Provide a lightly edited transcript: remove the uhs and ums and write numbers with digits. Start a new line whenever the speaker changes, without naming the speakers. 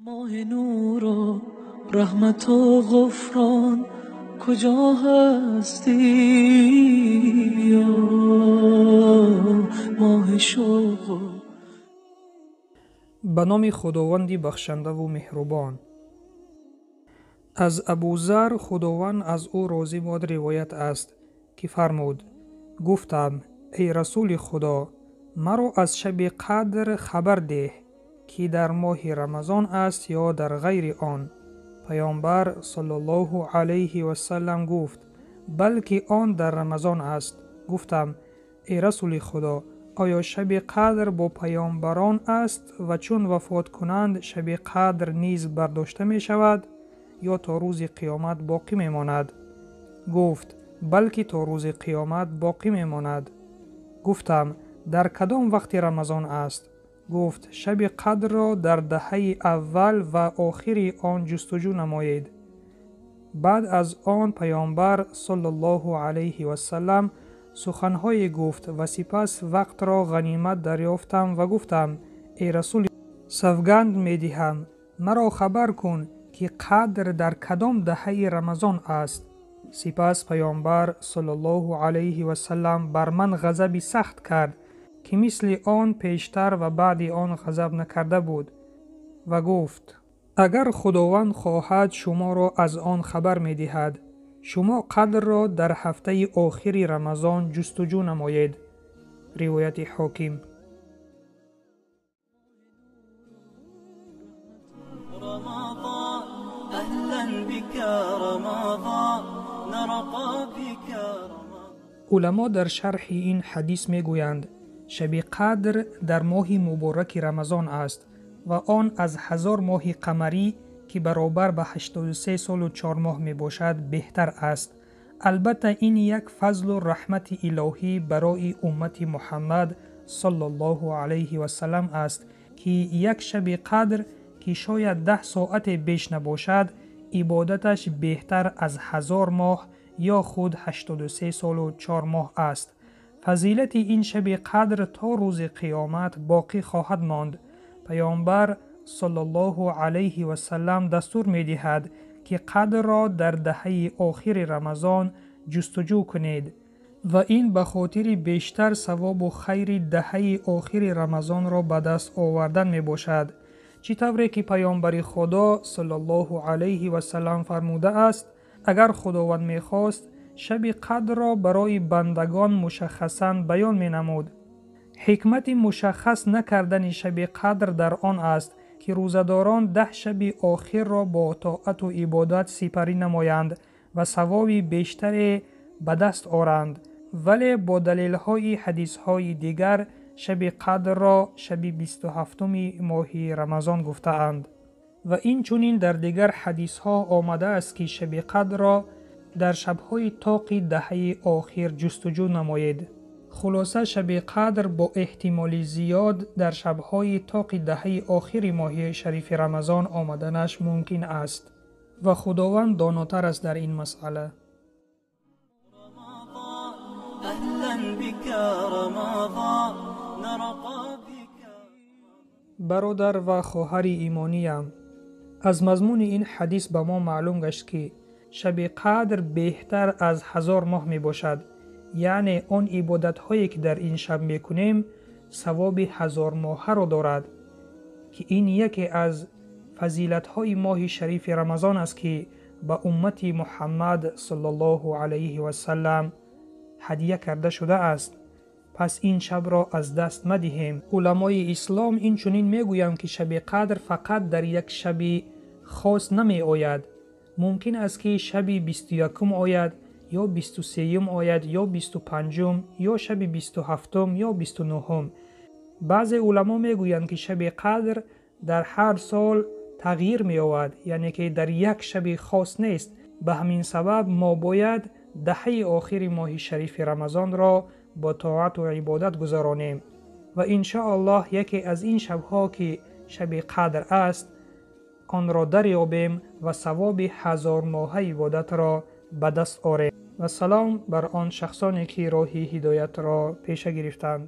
Моҳи нуру раҳмату ғуфрон куҷо ҳастӣ биё, моҳи шавқ.
Ба номи Худованди бахшандаву меҳрубон. Аз Абузар, Худованд аз ӯ розӣ бод, ривоят аст, ки фармуд: гуфтам: эй Расули Худо, маро аз шаби қадр хабар деҳ, ки дар моҳи Рамазон аст ё дар ғайри он. Паёмбар саллаллоҳу алайҳи васаллам гуфт: балки он дар Рамазон аст. Гуфтам: эй Расули Худо, оё шаби қадр бо паёмбарон аст ва чун вафот кунанд шаби қадр низ бардошта мешавад ё то рӯзи қиёмат боқӣ мемонад? Гуфт: балки то рӯзи қиёмат боқӣ мемонад. Гуфтам: дар кадом вақти Рамазон аст? Гуфт: шаби қадрро дар даҳаи аввал ва охири он ҷустуҷӯ намоед. Баъд аз он паёмбар саллаллоҳу алайҳи васаллам суханҳое гуфт ва сипас вақтро ғанимат дарёфтам ва гуфтам: эй Расули, савганд медиҳам, маро хабар кун, ки қадр дар кадом даҳаи Рамазон аст. Сипас паёмбар саллаллоҳу алайҳи васаллам бар ман ғазаби сахт кард, ки мисли он пештар ва баъди он ғазаб накарда буд, ва гуфт: агар Худованд хоҳад, шуморо аз он хабар медиҳад. Шумо қадрро дар ҳафтаи охири Рамазон ҷустуҷӯ намоед. Ривояти Ҳоким. Уламо дар шарҳи ин ҳадис мегӯянд: шаби қадр дар моҳи мубораки Рамазон аст ва он аз 1000 моҳи қамарӣ, ки баробар ба 83 солу 4 моҳ мебошад, беҳтар аст. Албатта ин як фазлу раҳмати илоҳӣ барои уммати Муҳаммад саллаллоҳу алайҳи васаллам аст, ки як шаби қадр, ки шояд 10 соате беш набошад, ибодаташ беҳтар аз 1000 моҳ ё худ 83 солу 4 моҳ аст. Фазилати ин шаби қадр то рӯзи қиёмат боқӣ хоҳад монд. Паёмбар саллаллоҳу алайҳи васаллам дастур медиҳад, ки қадрро дар даҳаи охири Рамазон ҷустуҷӯ кунед ва ин ба хотири бештар савобу хайри даҳаи охири Рамазонро ба даст овардан мебошад. Чӣ тавре ки паёмбари Худо саллаллоҳу алайҳи васаллам фармудааст: агар Худованд мехост, шаби қадрро барои бандагон мушаххасан баён менамуд. Ҳикмати мушаххас накардани шаби қадр дар он аст, ки рӯзадорон 10 шаби охирро бо тоату ибодат сипарӣ намоянд ва савоби бештаре ба даст оранд. Вале бо далелҳои ҳадисҳои дигар шаби қадрро шаби 27-уми моҳи Рамазон гуфтаанд. Ва инчунин дар дигар ҳадисҳо омадааст, ки шаби қадрро дар шабҳои тоқи даҳаи охир ҷустуҷӯ намоед. Хулоса, шаби қадр бо эҳтимоли зиёд дар шабҳои тоқи даҳаи охири моҳи шарифи Рамазон омаданаш мумкин аст ва Худованд донотар аст дар ин масъала. Бародар ва хоҳари имониям, аз мазмуни ин ҳадис ба мо маълум гашт, ки шаби қадр беҳтар аз 1000 моҳ мебошад. Яъне он ибодатҳое, ки дар ин шаб мекунем, савоби 1000 моҳаро дорад, ки ин яке аз фазилатҳои моҳи шарифи Рамазон аст, ки ба уммати Муҳаммад саллаллоҳу алайҳи васаллам ҳадия карда шудааст. Пас ин шабро аз даст мадиҳем. Уламои ислом инчунин мегӯянд, ки шаби қадр фақат дар як шаби хос намеояд. Мумкин аст, ки шаби 21-ум ояд, ё 23-юм ояд, ё 25-ум, ё шаби 27-ум, ё 29-ум. Баъзе уламо мегӯянд, ки шаби қадр дар ҳар сол тағйир меёбад, яъне ки дар як шаби хос нест. Ба ҳамин сабаб мо бояд даҳаи охири моҳи шарифи Рамазонро бо тоату ибодат гузаронем ва иншоаллоҳ яке аз ин шабҳо, ки шаби қадр аст, онро дарёбем ва савоби 1000 моҳа ибодатро ба даст орем. Ва салом бар он шахсоне, ки роҳи ҳидоятро пеша гирифтанд.